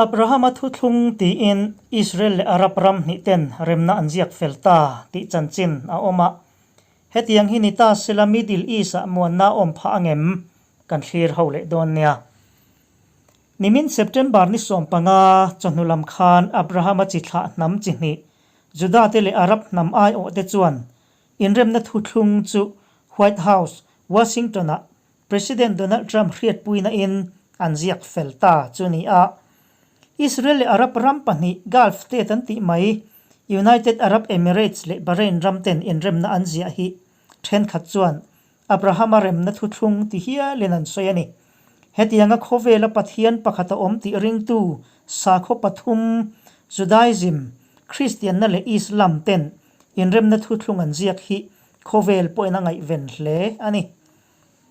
Abrahama thuthlung tiin Israel leh Arab ram hnih ten remna an ziak fel ta tih chanchin a awm a. Hetiang hi ni ta sela Middle East-ah muanna a awm phah angem? Kan thlir ho leh dawn nia. Nimin September ni 15 chawhnu lam khan Abrahama chi thlah hnam chi hnih Juda te leh Arab hnam aiawhte chuan inremna thuthlung chu White House, Washington-ah President Donald Trump hriatpuina in an ziak fel ta chu ni a. Israel leh Arab ram pahnih Gulf state an tih mai United Arab Emirates leh Bahrain ram ten inremna an ziah hi thenkhat chuan Abrahama remna thuthlung ti hialin an sawi a ni. Hetianga khawvela Pathian pakhat a awm tih ringtu sakhaw pathum Judaism, Kristianna leh Islam ten inremna thuthlung an ziak hi khawvel pawhin a ngaihven hle a ni.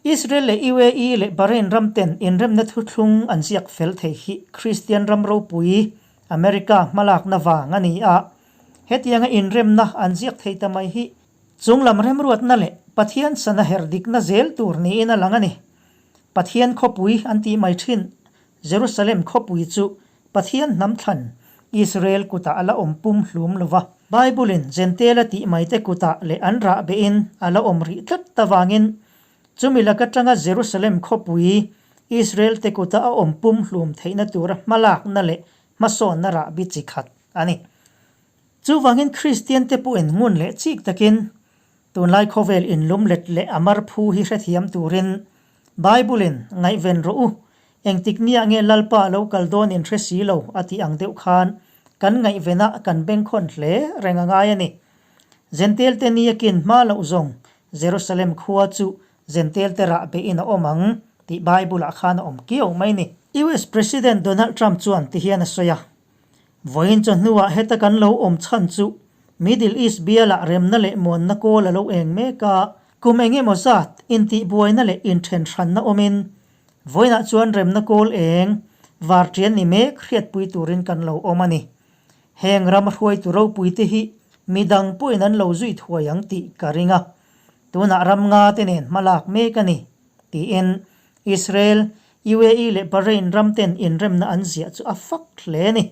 Israel leh UAE leh Bahrain ram ten inremna thuthlung an ziak fel thei hi Kristian ram ropui America hmalakna vang a ni a. Hetianga inremna an ziak thei ta mai hi chunglam remruatna leh Pathian sana her dikna zel tur niin a lang a ni. Pathian khawpui an tih mai thin Jerusalem khawpui chu Pathian hnam thlan Israel kutah a la awm pum hlum lo va. Bible-in Jentail a tih maite kutah leh an rah behin a la awm rih tlat avangin chumi lak atanga Jerusalem khawpui Israel-te kuta a awm pum hlum theihna tura hmalakna leh hmasawnna rahbi chi khat a ni. Chuvangin Kristiante pawhin ngun leh chik takin tunlai khawvel inlum let leh a mar phu hi hrethiam turin Bible-in ngaihven rawh u, Engtik nia nge Lalpa a lo kal dawn in hre si lo a tih ang deuh khan kan ngaihven a kan bengkhawn hle reng a ngai a ni. Jentail te ni a kin hma loh zawng Jerusalem khua chu Jentail te rah beh in a awm ang tih Bible ah khan a awm kiau mai ni. US President Donald Trump chuan ti hian a sawi a, Vawiin chawhnuah heta kan lo awm chhan chu Middle East bialah remna leh muanna kawl a lo eng mek a, kum eng emaw zat intihbuaina leh inthenhranna awmin Vawiinah chuan remna kawl eng varṭian ni mek hriatpui turin kan lo awm a ni. Heng ram hruaitu ropuite hi midang pawhin an lo zui thuai ang tih ka ring a, tunah ram nga te nen hma lak mek a ni, tiin Israel, UAE leh Bahrain ram ten inremna an ziah chu a fak hle a ni.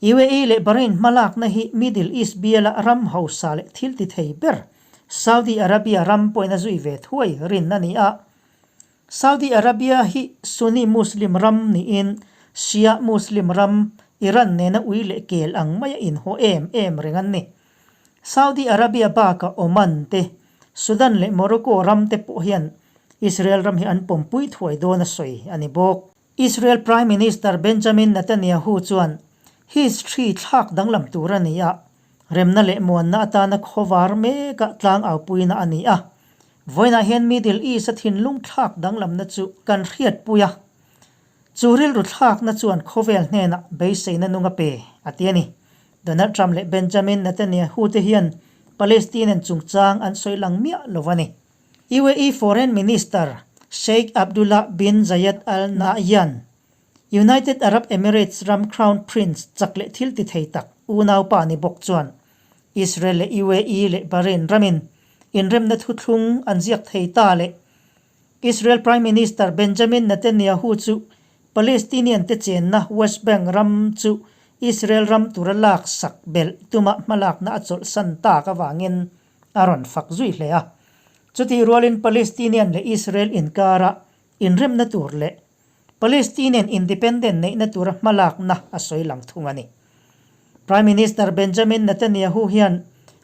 UAE leh Bahrain hma lakna hi Middle East biala ram hausa leh thil ti thei ber Saudi Arabia ram pawhin a zui ve thuai rin a ni a. Saudi Arabia hi Sunni Muslim ram niin Shia Muslim ram Iran nena ui leh kel ang maia inhaw em em reng an ni. Saudi Arabia bakah Oman te, Sudan leh Morocco ram te pawh hian Israel ram hi an pawmpui thuai dawn a sawi a ni bawk. Israel Prime Minister Benjamin Netanyahu chuan history thlak danglam tur a ni a, remna leh muanna atana khawvar mekah tlangaupuina a ni a. Vawiinah hian Middle East-a thinlung thlak danglamna chu kan hriatpui a, chu rilru thlakna chuan khawvel hnenah beiseina nung a pe, a ti a ni. Donald Trump leh Benjamin Netanyahu te hian Palestinian chungchang an sawi lang miah lo a ni. UAE Foreign Minister Sheikh Abdullah bin Zayed Al Nahyan, United Arab Emirates ram Crown Prince chak leh thil ti thei tak unaupa ni bawk chuan Israel leh UAE leh Bahrain ramin inremna thuthlung an ziak thei ta leh Israel Prime Minister Benjamin Netanyahu chu Palestinian te chenna West Bank ram chu Israel ram tura lak sak belh tuma hmalakna a chawlhsan tak avangin a rawn fak zui hle a. Chutih rualin Palestinian leh Israel inkara inremna tur leh Palestinian independent neihna tura hmalakna a sawi lang thung a ni. Prime Minister Benjamin Netanyahu hian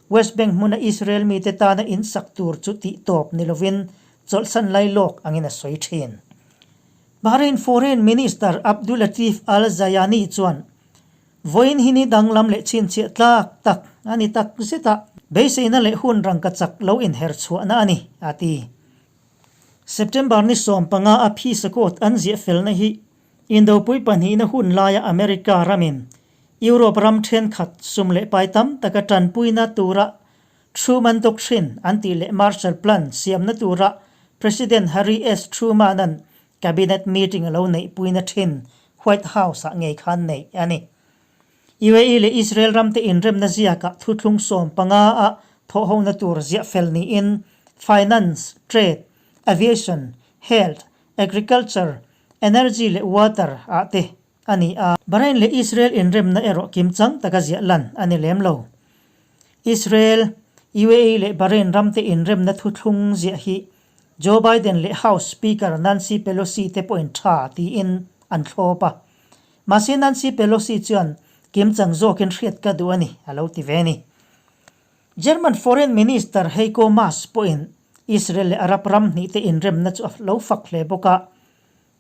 West Bank hmuna Israel mite tana in sak tur chu tih tawp ni lovin chawlhsan lai lawk angin a sawi thin. Bahrain Foreign Minister Abdullatif Al Zayani chuan vawiin hi ni danglam leh chhinchhiah tlak tak a ni tak zet a, beiseina leh hun rangka chak lo inher chhuahna a ni, a ti. September ni 15 a phisa court an ziah felna hi Indopui pahnihna hun laia America ramin Europe ram thenkhat sum leh pai tam taka tanpuina tura Truman Doctrine an tih leh Marshall Plan siamna tura President Harry S. Truman-a'n Cabinet meeting a lo neihpuina thin White House-ah ngei khan neih a ni. UAE leh Israel ramte inremna ziakah thuthlung 15 a thawhhona tur ziah fel niin Finance, Trade, Aviation, Health, Agriculture, Energy leh Water ah te a ni a. Bahrain leh Israel inremna erawh kimchang taka ziah lan a ni lem lo. Israel, UAE leh Bahrain ramte inremna thuthlung ziah hi Joe Biden leh House Speaker Nancy Pelosi te pawhin tha tiin an thlawp a. Mahse Nancy Pelosi chuan kimchang zawkin hriat ka duh a ni a lo ti ve a ni. German Foreign Minister Heiko Maas pawhin Israel leh Arab ram hnihte inremna chu a lo fak hle bawk a.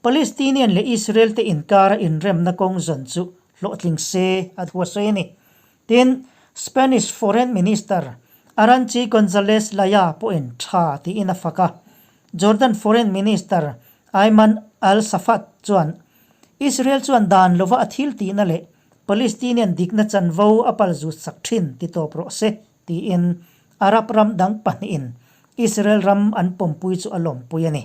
Palestinian leh Israel te inkara inremna kawng zawn chu hlawhtling se a thu a sawi a ni. Tin, Spanish Foreign Minister Aranchi Gonzalez Laya pawhin tha tiin a fak a. Jordan Foreign Minister Ayman al-Safad chuan Israel chuan dan lova a thil tihna leh Palestinian dikna chanvo a pal zut sak thin ti tawp rawh se tiin Arab ram dang pahnihin Israel ram an pawmpui chu a lawmpui a ni.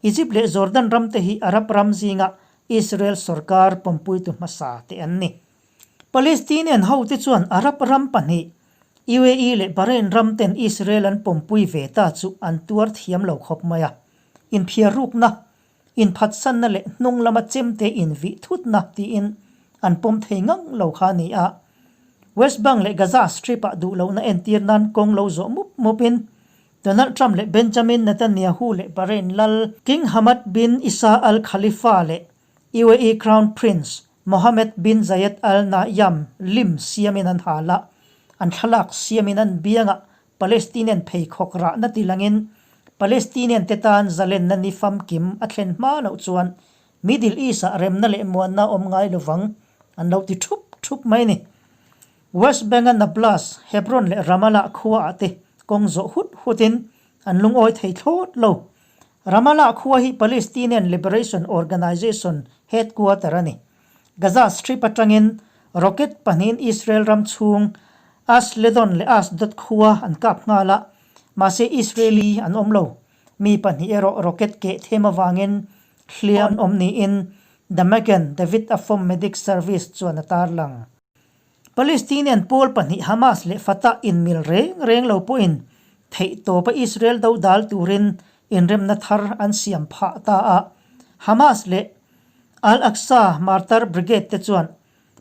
Egypt leh Jordan ram te hi Arab ram zinga Israel sorkar pawmpuitu hmasa te an ni. Palestinian hote chuan Arab ram pahnih, UAE leh Bahrain ram ten Israel an pawmpui ve ta chu an tuar thiam lo khawp mai a. Inphiar rukna, inphatsanna leh hnung lama chemte invih thutna tiin an pawm thei ngang lo kha a ni a. West Bank leh Gaza Strip-ah duh lohna entir nan kawng lo zawh mup mupin Donald Trump leh Benjamin Netanyahu leh Bahrain lal King Hamad bin Isa Al Khalifa leh UAE Crown Prince Mohammed bin Zayed Al Nahyan lim siamin an hal a, an thlalak siamin an biangah Palestinian pheikhawk rahna tilangin Palestinian te tan zalenna ni famkim a thlen hma loh chuan Middle East-ah remna leh muanna awm ngai lovang an lo ti thup thup mai a ni. West Bank-a Nablus, Hebron leh Ramallah khuaah te kawng zawh hut hutin an lungawi thei thlawt lo. Ramallah khua hi Palestinian Liberation Organization headquarter a ni. Gaza Strip atangin rocket pahnihin Israel ram chhung Ashledon leh Ashdod khua an kap nghal a, mahse Israeli an awm lo. Mi pahnih erawh rocket keh them avangin hliam an awm niin The Magen David Afom Medic Service chuan a tarlang. Palestinian pawl pahnih Hamas leh Fatah inmil reng reng lo pawhin theihtawpa Israel do dal turin inremna thar an siam phah ta a. Hamas leh Al-Aqsa Martyr Brigade te chuan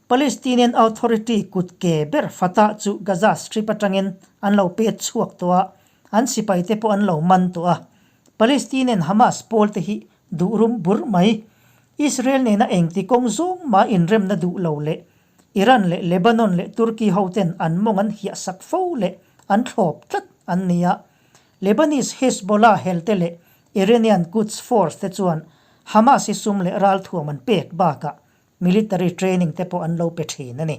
Palestinian Authority kut ke ber Fatah chu Gaza Strip atangin an lo pet chhuak tawh a, an sipaite pawh an lo man tawh a. Palestinian Hamas pawl te hi duh rum bur mai. Israel nena engti kawng zawng mah inremna duh lo leh Iran leh Lebanon leh Turkey ho ten an mawng an hiah sak fo leh an thlawp tlat an ni a. Lebanese Hezbollah helte leh Iranian Quds Force te chuan Hamas hi sum leh ralthuam an pek bakah military training te pawh an lo pe thin a ni.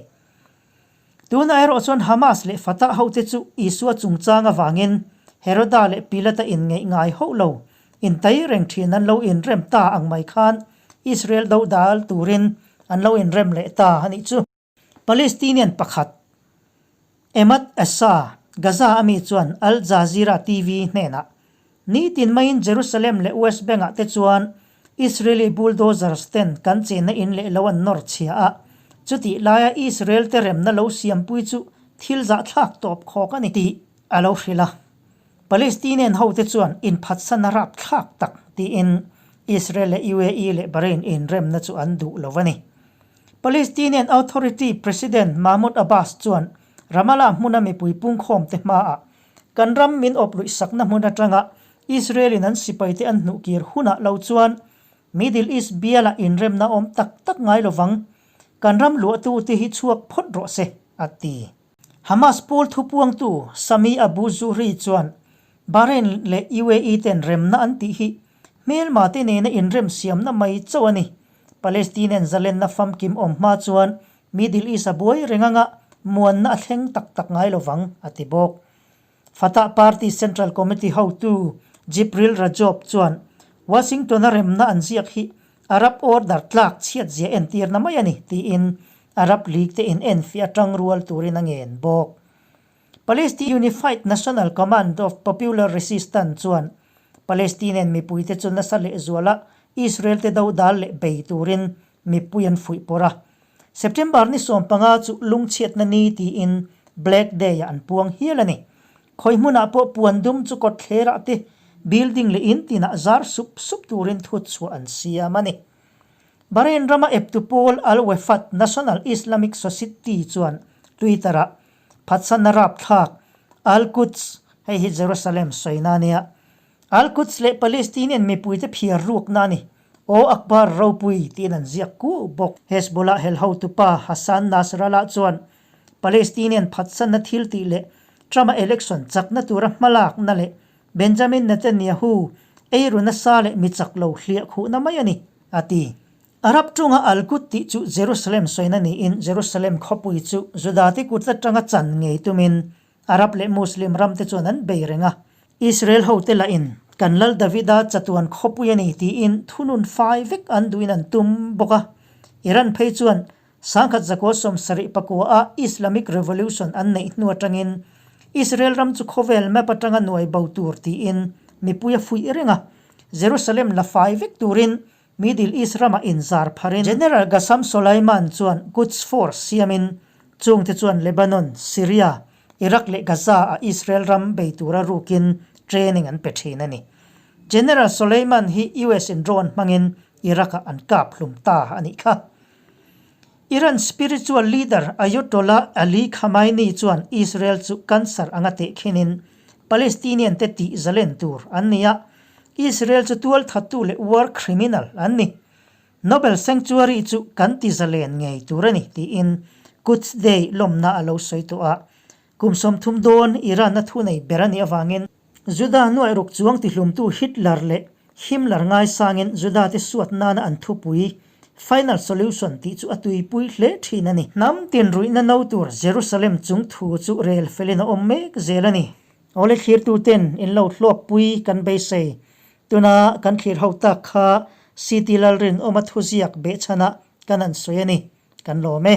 Tunah erawh chuan Hamas leh Fatah hote chu Isua chungchang avangin Heroda leh Pilata inngeih ngai hauh lo, intai reng thin an lo inrem ta ang mai khan Israel do dal turin an lo inrem leh ta a nih chu. Palestinian pakhat Emad Essa, Gaza a mi chuan Al Jazeera TV hnenah, Nitin maiin Jerusalem leh West Bank-ah te chuan Israeli bulldozers ten kan chenna in leh lo an nawr chhia a, chutih laia Israel te remna lo siampui chu thil zahthlak tawp khawk a ni tih a lo hrilh a. Palestinian hote chuan inphatsan a rapthlak tak tiin Israel leh UAE leh Bahrain inremna chu an duh lo a ni. Palestinian Authority President Mahmoud Abbas chuan Ramallah hmuna mipui pungkhawmte hmaah Kan ram min awp luih sakna hmun atanga Israel-in an sipaite an hnuh kir hunah lo chuan Middle East bialah inremna awm tak tak ngai lovang. Kan ram luahtute hi chhuak phawt rawh se, a ti. Hamas pawl thupuangtu Sami Abu Zuhri chuan Bahrain leh UAE ten remna an tih hi hmelma te nena inrem siamna mai chauh a ni. Palestinian zalenna famkim awm hma chuan Middle East a buai reng anga muanna a thleng tak tak ngai lovang, a ti bawk. Fatah Party Central Committee hotu Jibril Rajoub chuan Washington-a remna an ziak hi Arab order tlak chhiatzia entirna mai a ni tiin Arab League te in enfiah atang rual turin a ngen bawk. Palestine Unified National Command of Popular Resistance chuan Palestinian mipuite chu nasa lehzuala Israel te do dal leh bei turin mipui an fuih pawrh a. September ni 15 chu lungchhiatna ni tiin Black Day-ah an puang hial a ni. Khawi hmunah pawh puan dum chu kawtthlerah te, building leh in tinah zar sup sup turin thut chhuah an siam a ni. Bahrain rama eptu pawl Al-Wefaq National Islamic Society chuan Twitter-ah phatsanna rapthlak Al-Quds, hei hi Jerusalem sawina a nia, Al-Quds leh Palestinian mipuite phiar rukna a ni, Aw Akbar ropui tiin an ziak kuau bawk. Hezbollah hel hotupa Hassan Nasrallah chuan Palestinian phatsanna thil tih leh Trump-a election chakna tura hmalakna leh Benjamin Netanyahu eiru nasa leh mi chak lo hliah khuhna mai a ni, a ti. Arab ṭunga Al-Qud tih chu Jerusalem sawina niin Jerusalem khawpui chu Judate kut atanga chan ngei tumin Arab leh Muslim ramte chuan an bei reng a. Israel hote lahin kan Lal Davida chatuan khawpui a ni tiin thunun fai vek an duhin an tum bawk a. Iran phei chuan 1000 zakua 70 pakua-a Islamic Revolution an neih hnu atangin Israel ram chu khawvel map atanga nuai bo tur tiin mipui a fuih reng a, Jerusalem la fai vek turin Middle East ramah inzar pharin General Ghassam Soleiman chuan Quds Force siamin chungte chuan Lebanon, Syria, Iraq leh Gaza-a Israel ram bei tura rukin training an pe thin a ni. General Soleiman hi US in drone hmangin Iraq-ah an kap hlum ta a nih kha. Iran spiritual leader Ayatollah Ali Khamenei chuan Israel chu cancer anga tehkhinin Palestinian te tih zalen tur an ni a, Israel chu tualthattu leh war criminal an ni. Nobel Sanctuary chu kan ti zalen ngei tur a ni tiin Quds Day lawmna a lo sawi tawh a. Kum 30 dawn Iran a thunei ber a nih avangin Juda nuairuk chuang tihlumtu Hitler leh Himmler ngaisangin Juda te suat nana an thupui Final Solution tih chu a tuipui hle thin a ni. Hnam tin ruihna no tur Jerusalem chung thu chu rel felin a awm mek zel a ni. Awle thlirtu ten in lo hluakpui kan beisei. Tuna kan thlir ho tak kha City Lalrinawma thuziak behchhanah kan han sawi a ni. Kan lawm e.